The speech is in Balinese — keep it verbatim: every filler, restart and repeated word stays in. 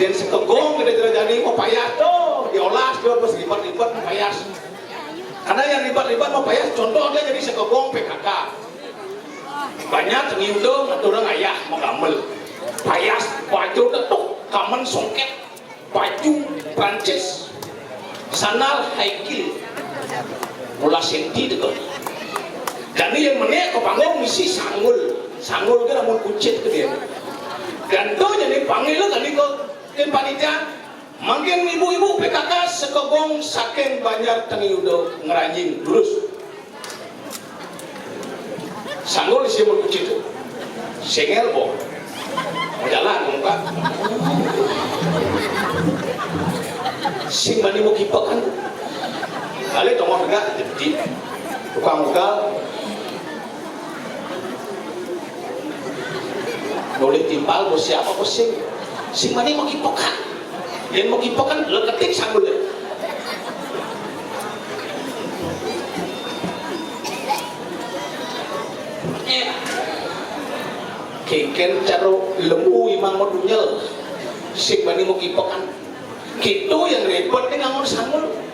Yén sekegong gedé jero jani mapayas to, diolas to, pas ribet-ribet mapayas. Karena yang ribet-ribet mapayas, contoh aja jadi sekegong P K K. Banyak seni udah ngaturang ayah magamel. Payas, baju tetuk, kamen songket, baju Prancis, sandal high heel, mula senti teka. Jani yang menek ke panggung misi sanggul, sanggul ke namun kucit ke dia. Dan tu jani panggil tadi ke, ke panitia, mangkin ibu-ibu P K K sekegong saking Banjar Tengi Udo ngeranjing lurus. Sanggul isi mun kucit tu. Sengel bo. Mau jalan muka. Sing bani mau kipekan. Kali tongok enggak jadi tukang muka. Boleh timpal bos siapa bos sing. Sing bani mau kipekan. Yang mau kipekan lo ketik sanggul deh. Eh. Kengken caro lembu imang madunyel. Sing bani mau kipekan. Gitu yang repot nih ngangon sanggul.